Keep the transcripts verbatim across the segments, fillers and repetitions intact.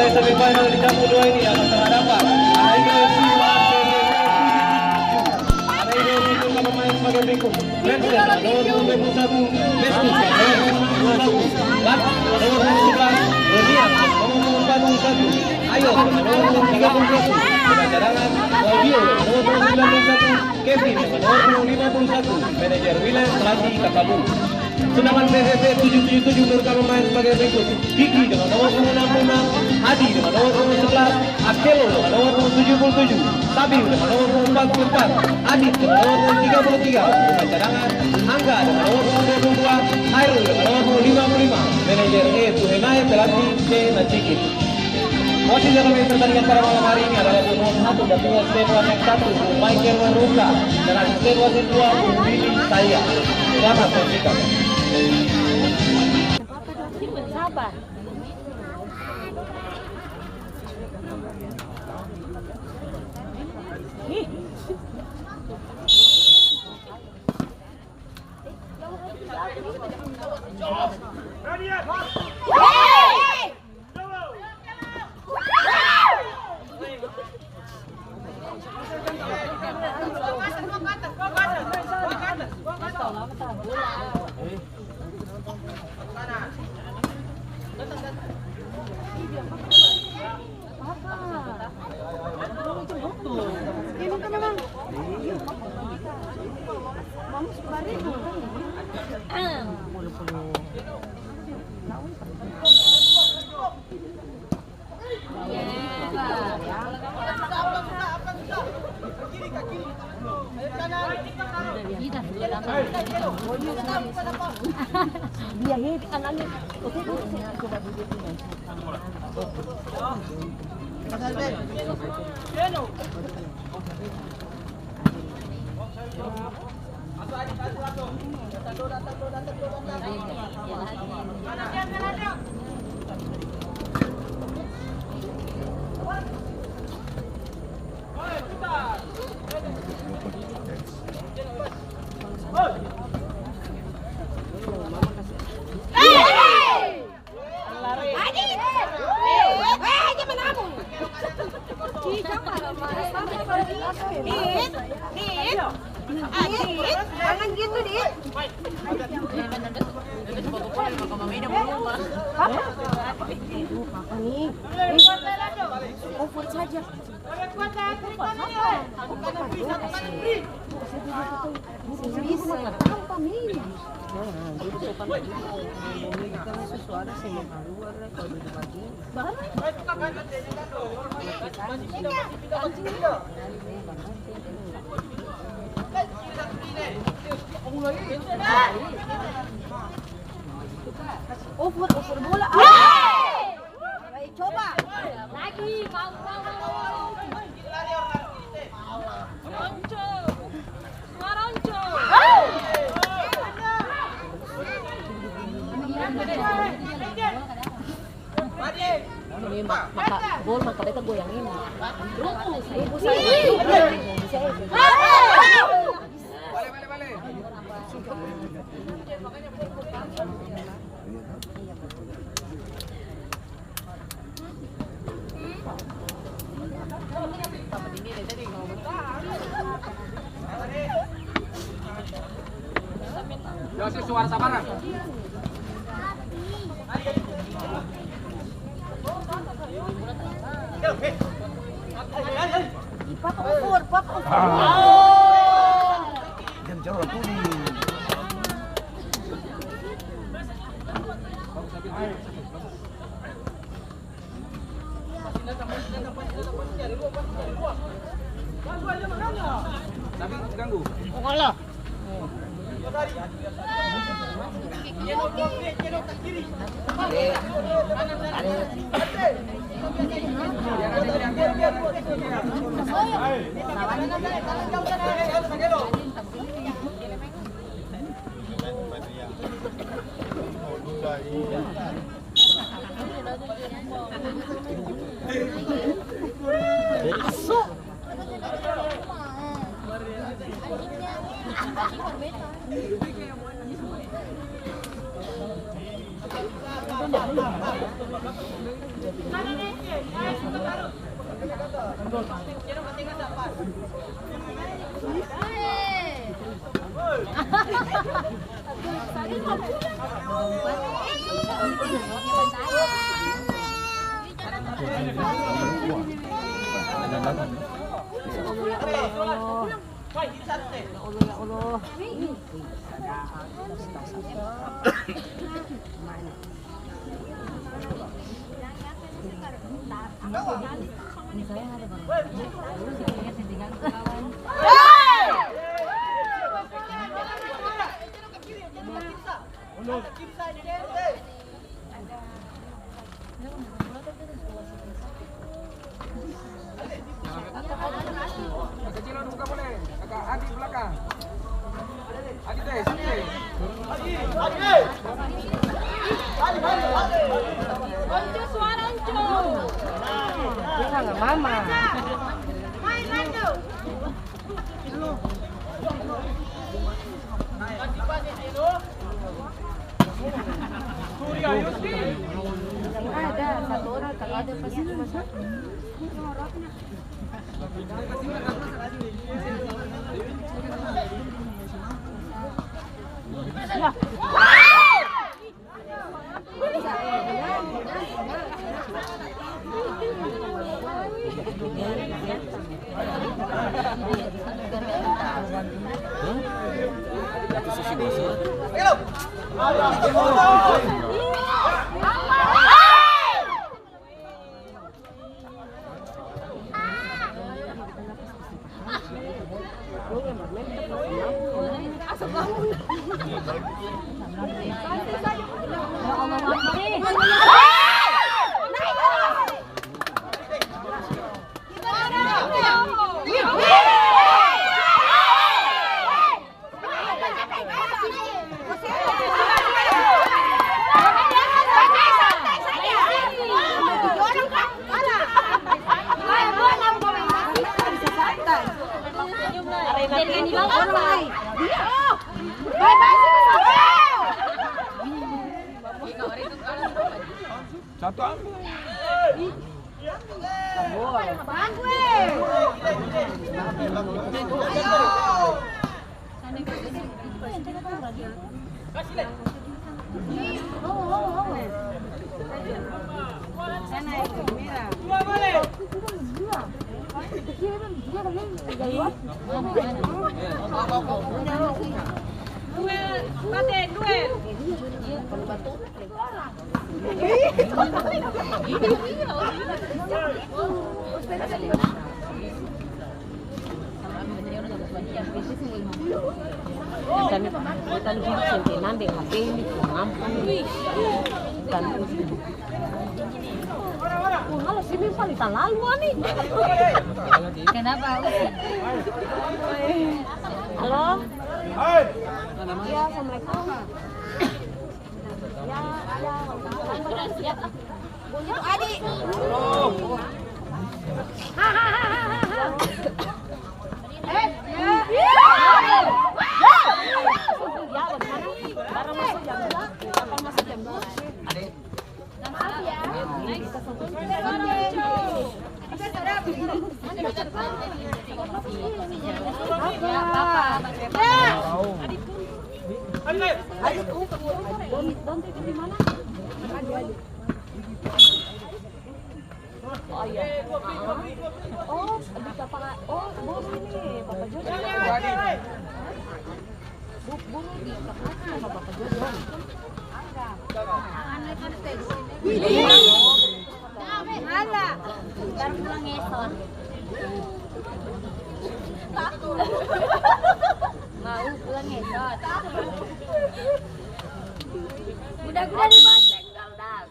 Semifinal di kampung dua ini akan berhadapan Alaido F C melawan P P P tujuh tujuh. Alaido F C buka pemain sebagai berikut: Vincent, nomor punggung dua puluh satu, Festus, nomor punggung dua puluh satu, Lat, nomor punggung sebelas, Ronian, nomor punggung empat puluh satu, Ayos, nomor punggung tiga puluh satu, cadangan, Claudio, nomor punggung sembilan puluh satu, Kevin, nomor punggung lima puluh satu, manajer William, pelatih Kakabu. Sedangkan P P P tujuh tujuh tujuh buka pemain sebagai berikut: Kiki dengan nomor punggung enam puluh enam, Adi dengan nomor punggung sebelas, Akelo dengan nomor punggung tujuh puluh tujuh, Sabil dengan nomor punggung empat puluh empat, Adit dengan nomor punggung tiga puluh tiga, pemain cadangan, Angga dengan nomor punggung dua puluh dua, Hairul dengan nomor punggung lima puluh lima, manajer E, Tuhenai, pelatih C, Nacikit. Wasit dalam pertandingan pada malam hari ini adalah nomor satu, Datua Stefan yang satu, Michael Waruka, dan asisten wasit dua, Bung Willy Saya. Selamat menyaksikan. Sabar. Dit, Dit, jangan gitu, Dit. Papa nih. Over saja. Over, over bola. Baik, coba. Lagi, mau, mau, mau, mau. Ronco. Suara Ronco. Ini ma-, maka gol, maka beta goyang ini. Rumput. Rumput saya. Bale, bale, bale. Yo, si suara sabarang. Ih, papa over, papa over. Ah. Jam jorok kuning. Kecil buka boleh. Kakak Adi belakang. Adi teh, sini. Onco, suara Onco. Dia sangat mama. Main, Onco. Ada satu orang, kalau ada pasti cuma satu. Satu ambil. Duel, Paten, duel. Bukan, bukan hidup seng tenang deng H P ini, ampun. Bukan. Wah, malas ini paling talalu, ani. Kenapa, Usi? Halo? Iya, assalamualaikum. Oh, iya. Oh, di papa, oh, boleh nih, Papa Jojo. Bu-, boleh di papa, sama Papa Jojo. Ada. Baru pulang ngesot. Mau pulang ngesot. Udah, udah dibawa cendol dah.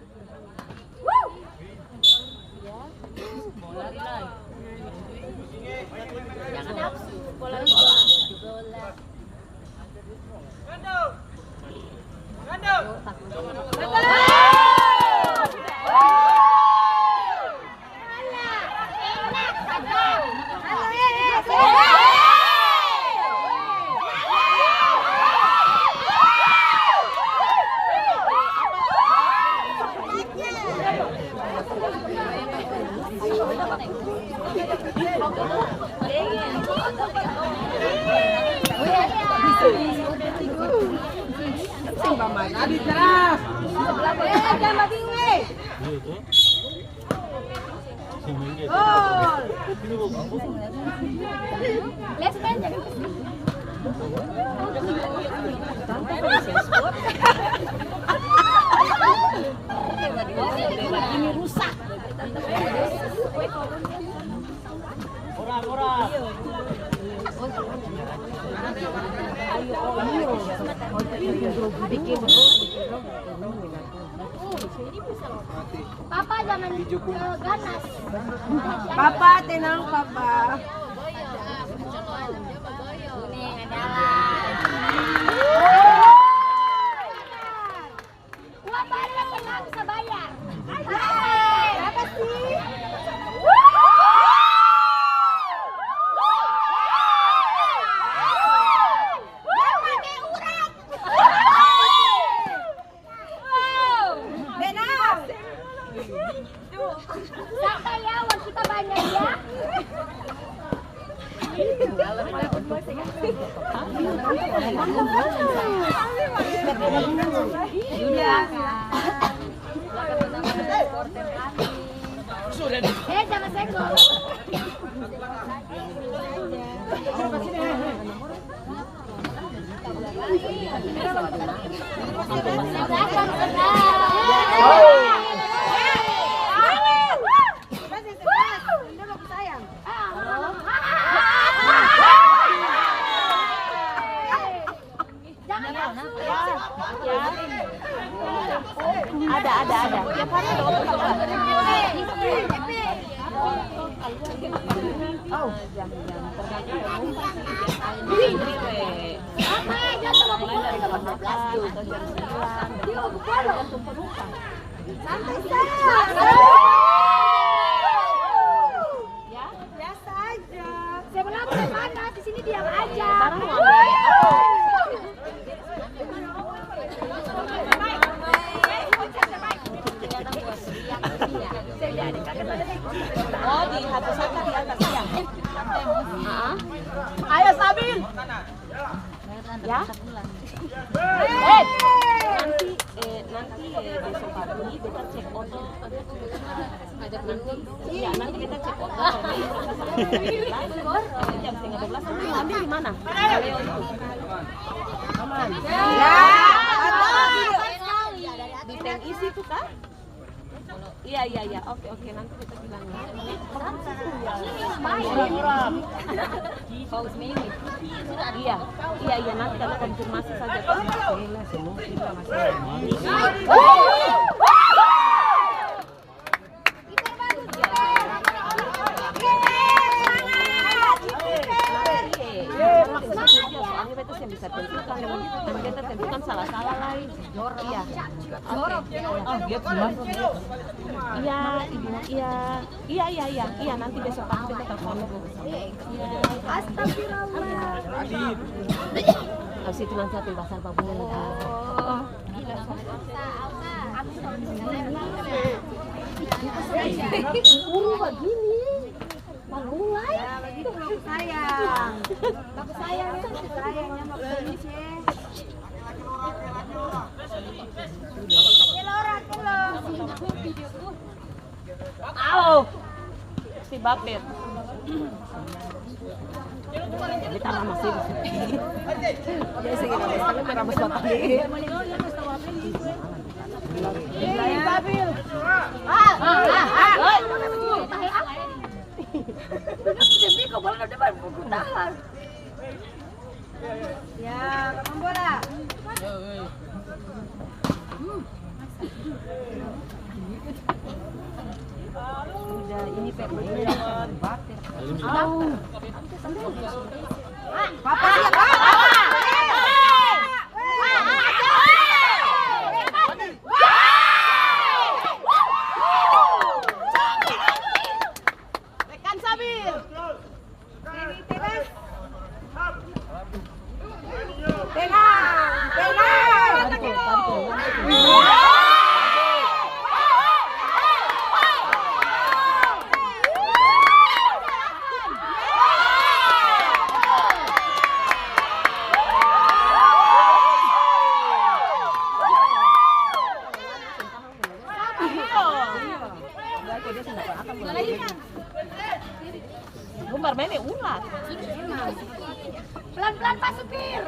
Jangan nafsu, bola dua. Papa jangan, eh, ganas. Papa, tenang, Papa. Uang bayar, tenang, bisa bayar. Apa sih? Jangan pakai urat. Tenang. Santai ya, uang kita banyak ya. Eh, jangan senggol. Ada, ada, ada. Tiap hari ada open. Santai, Sa. Ya, biasa aja. Sebelah panas, di sini diam aja. Oh, di Hatusaka di atas, ya? Ayo, stabil. Ya? Eh, nanti, eh, nanti, eh, besok pagi beta cek oto. Nanti, iya, nanti beta cek oto. Jam setengah dua belas nanti ambil di mana? Aman. Ya. Di tank isi tuh, Kak? Iya, iya, iya. Oke, oke. Nanti beta bilang ya. Iya, iya, nanti kita konfirmasi saja. Soalnya beta seng bisa tentukan, beta tentukan salah-salah lai. Iya. Jorok. Oh, dia cuma. Iya, ibu, iya. Iya, iya, iya, iya, nanti besok pagi beta telepon. Iya. Astagfirullah. Habis itu nanti aku pasang pabunga. Oh. Buru bagini. Bagus sayang. Bagus sayang, ya. Bagus sayang, ya, bagus sayang, ya. Au. Si baper. Jadi tambah masih di sini. Jadi segi ramas, tapi ramas batang ini. Stabil. Ah, ah, ah, ah. Ya, makan bola. Udah, ini pep-, ini bater. Au. Papa, papa. Rekan Sabil. Tenang, tenang. Lumbar mene ular. Pelan-pelan, Pak Supir.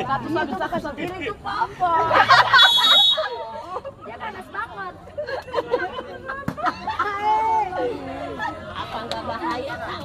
Satu, satu, satu, satu. Ini tuh papa. Dia panas banget. Apa nggak bahaya, tak?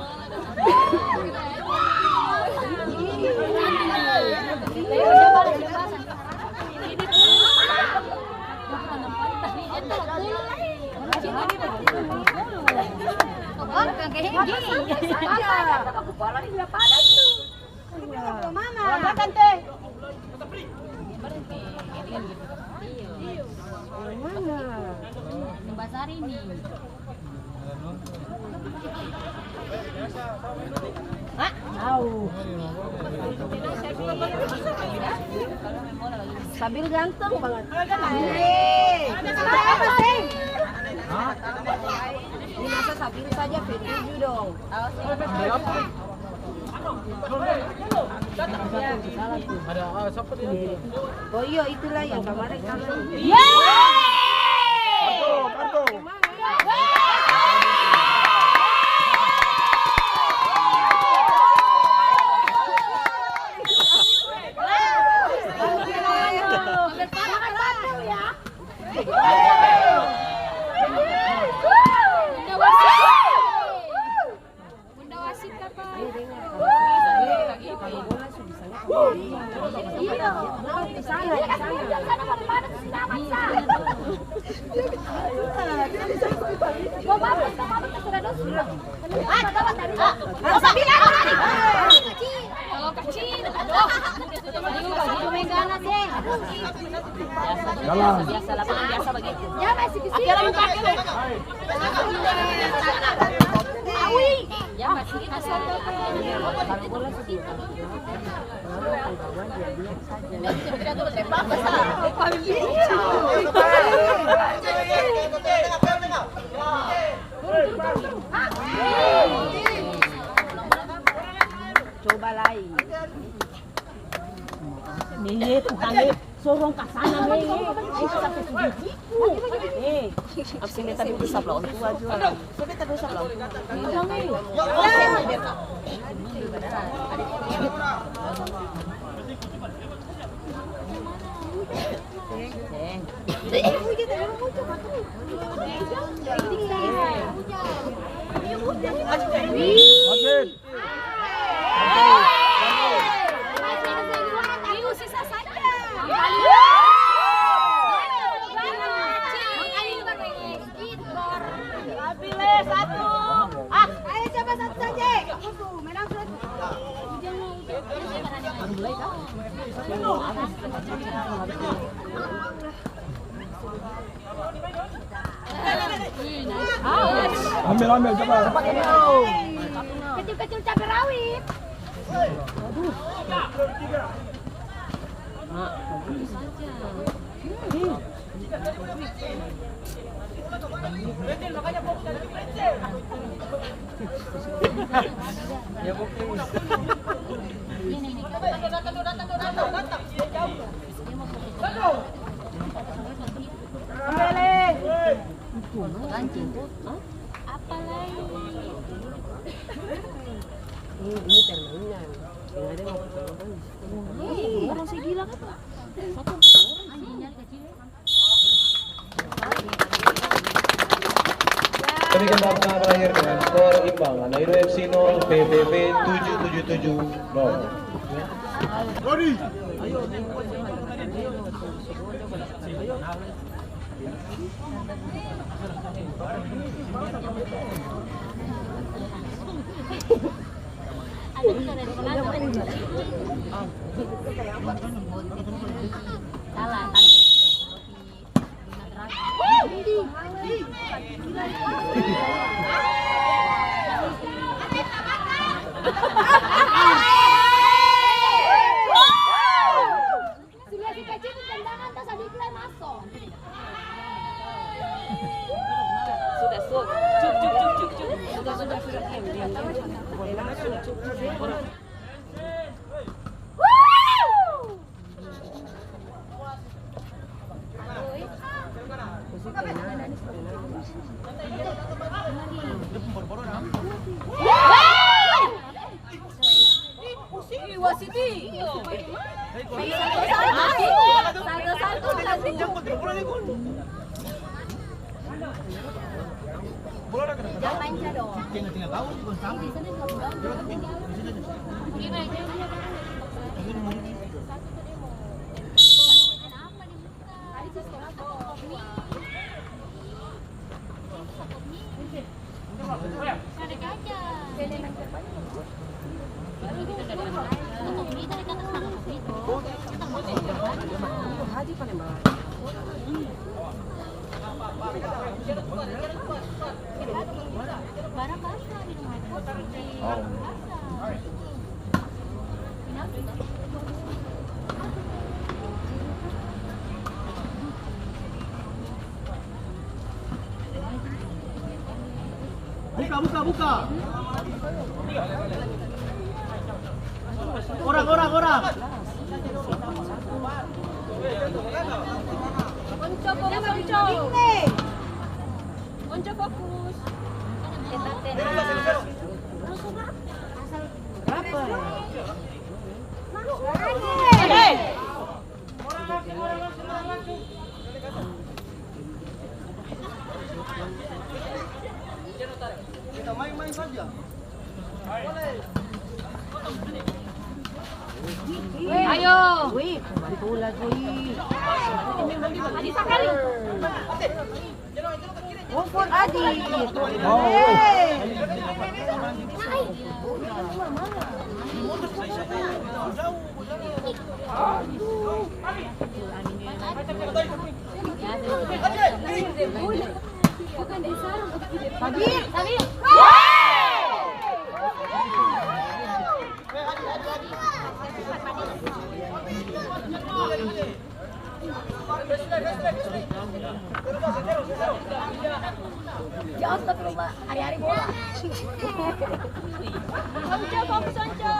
Sabil ganteng banget. Ini masa Sabil saja, P tujuh dong. Ada, ah, siapa dia? Oh iya, itulah yang kemarin kami. Kartu, kartu. Bunda wasit, Kakak. Kalau kecil, aduh. Jalan. Biasa, biasa, lapangan biasa begitu. Ya, masih di sini. Awi. Ya, masih di sini. Coba lai. Neye, Tuhan e, sorong kasana, neye. Itu sampe sudah jiku. Eh, absen beta dudu sabla orang tua jua. Beta dudu sabla orang tua. Iya, kan? Seng. Seng. Makin. Ayo, coba satu saja. Menang sudah. Ambil, ambil, coba. Kecil-kecil cabai rawit. Apa lai? Ini, ini permainan. Yang ada mau permainan. Orang segila apa? Satu orang. Demikian babak berakhir dengan skor imbang, Anaido F C nol, P P P tujuh tujuh tujuh nol. Salah, tante. Sudah, sudah. Cuk, cuk, cuk, cuk, cuk. Sudah, sudah, sudah. Diam, diam, diam. Ih, wasit ih. Salto-salto kasih. Jangan main cadong. Buka, buka, buka. Orang, orang, orang. Onco, fokus, Onco. Onco, fokus. Tenang, tenang. Berapa? Kita main-main saja. Ayo. Wih, bantu lagi. Adi sakali. Ukur Adi. Oh. Sabir, Sabir. Ya, astagfirullah, hari-hari bola. Onco, fokus, Onco.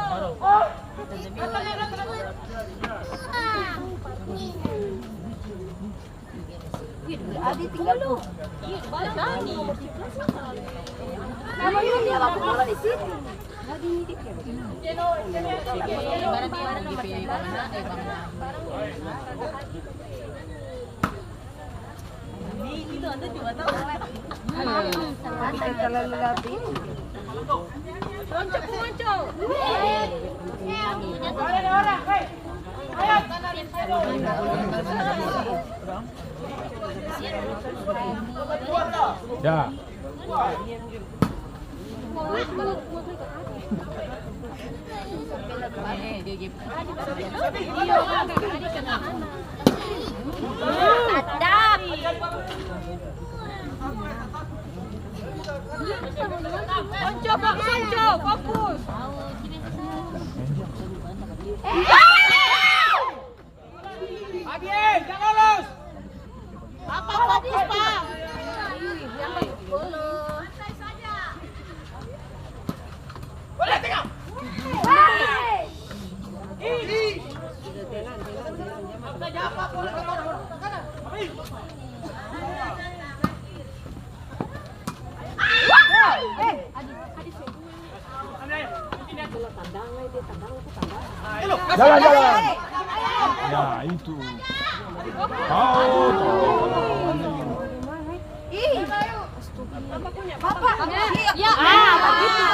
Adi tinggal tuh. Namanya dia waktu bola di sini. Ya. Sadap. Onco, fokus, Onco, fokus. Adi, eh, jang lolos. Apa fokus, Pak? Bola tengah. Jalan, jalan. Nah, itu. Kau, kau. Ih. Papa. Ya. Ah, begitu.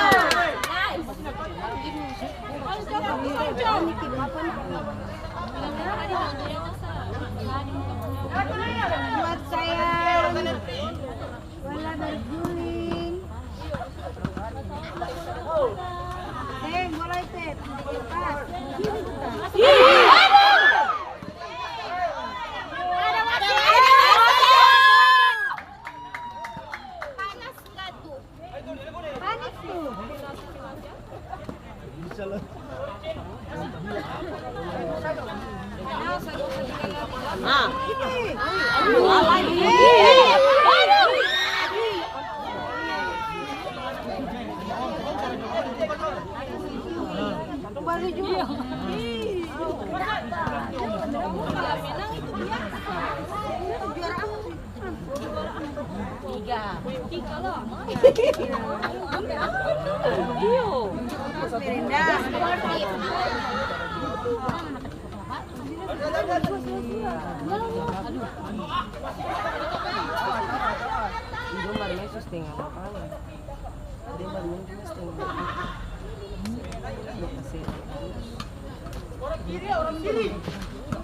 Kuat, sayang. Bola berguling. Eh, bola itu, eh, lepas. Panas nggak tuh? Panas tuh. Nah.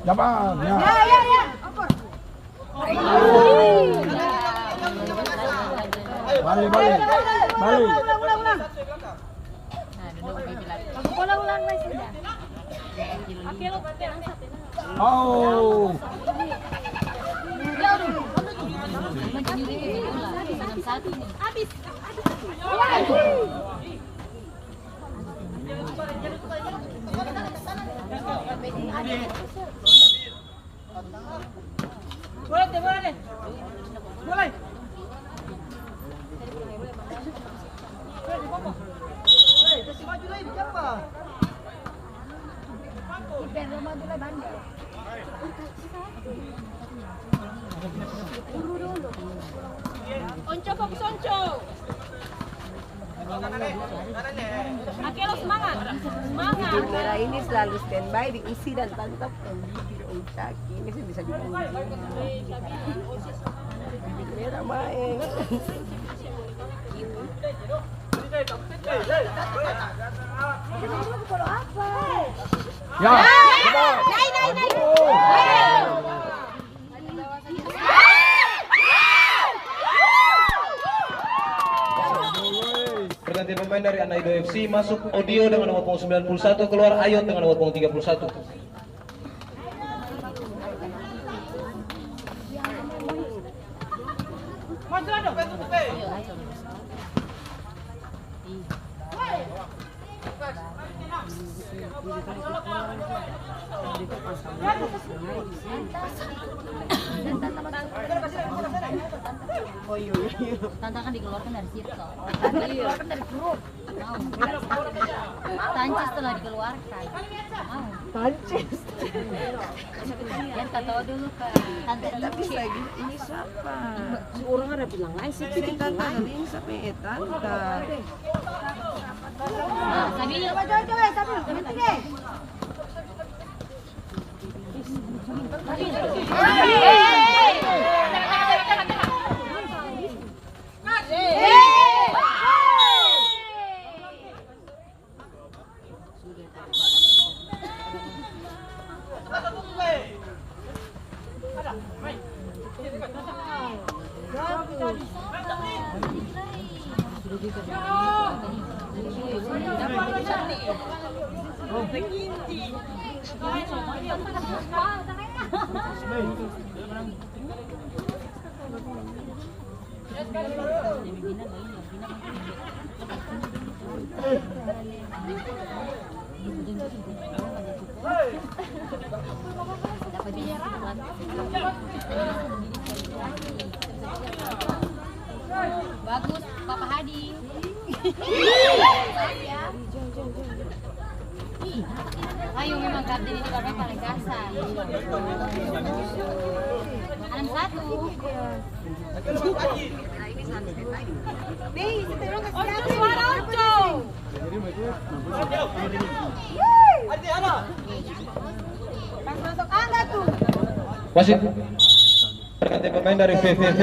Jaman, ya. Ya, ya, ya. Bale, bale, bale. Ulang, ulang, ulang. Ulang, ulang, ulang, sudah. Oh. Habis. Mulai, mulai. Onco, fokus, Onco. Akelo, semangat. Semangat. Bibir merah ini selalu standby di usi dan tangkap. Bibir Om Caki ini sih bisa dibunuh. Bibir merah maeng. Ya, coba. Naik, naik, naik. Pergantian pemain dari Anak Indo F C, masuk Odio dengan nomor punggung sembilan puluh satu, keluar Ayot dengan nomor punggung tiga puluh satu. Tanta kan dikeluarkan dari circle. Tanta dikeluarkan dari grup. Mau. Tances telah dikeluarkan. Mau. Tances. Biar kata dulu, Kak. Tante. Eh, tapi Inci. Lagi, ini siapa? Si orang ada bilang lain sih, tapi tante ada ini siapa? Eh, tante. Nah, Sabil. Coba, coba, coba, Sabil. Ini deh. Bagus, Papa Hadi. Ayo, memang kapten ini baru paling kasar. Enam satu. Nih, suara Oncom. Pas masuk angga tuh. Wasit. Pergantian pemain dari V V V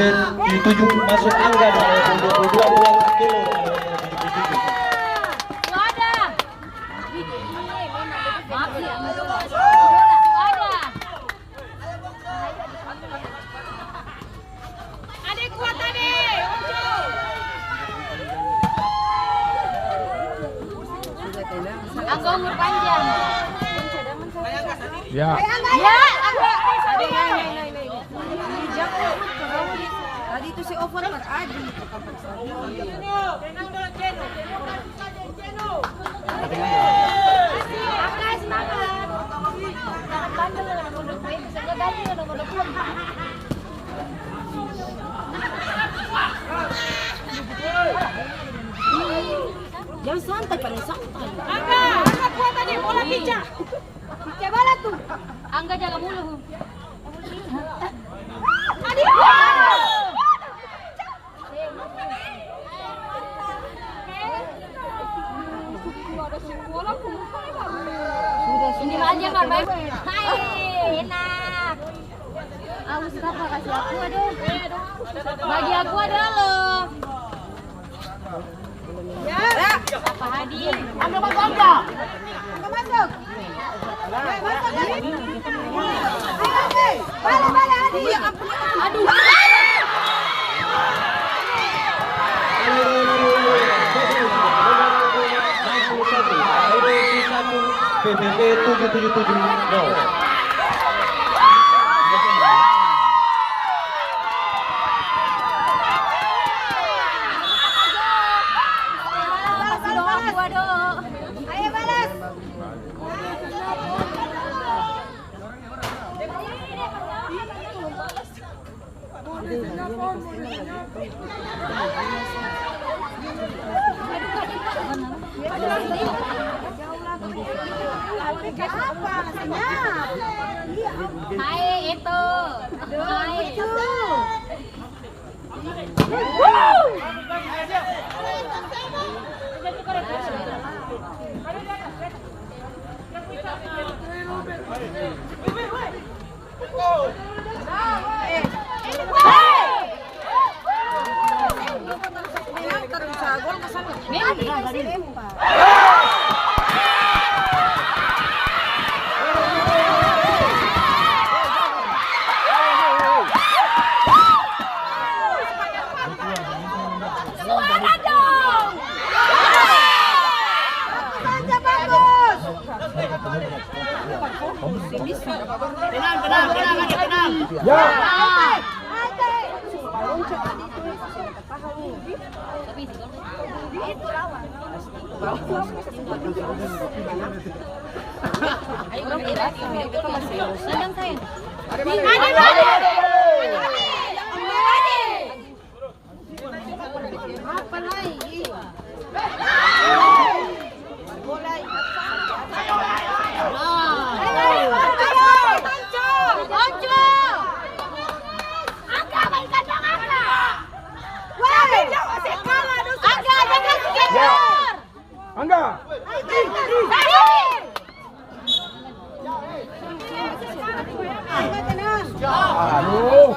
tujuh masuk angga dengan nomor punggung dua puluh dua, Buang Akelo dengan nomor punggung tujuh puluh tujuh. Maaf ya. Ada. Ade kuat, Ade. Angga umur panjang. Ya. Ya, Angga. Tadi itu si Ovan mar Adi. Jang santai, paleng santai. Angga, Angga kuat aja, bola pica. Pica bola tuh. Angga jaga mulu. Aduh. Aduh, aduh. Bagi aku ada loh. Ya. Apa Hadi? Angga masuk, Angga. Angga masuk. Ayo, masuk, Hadi. Ayo, Hadi. Balik, balik, Hadi. Aduh. P B B tujuh tujuh tujuh nol. Ayo, balas. Hai, itu. Hai. Suara dong. Bagus, Anja, bagus. Tenang, tenang, tenang, Anja, tenang. Ya. Anja. Angga. Aduh.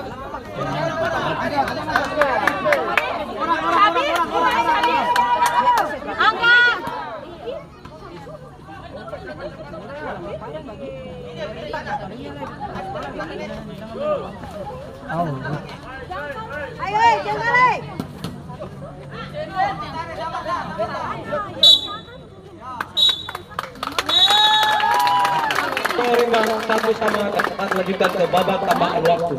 Ayo, eh, jangan, eh. Skor imbang satu sama, akan lanjutkan ke babak tambahan waktu.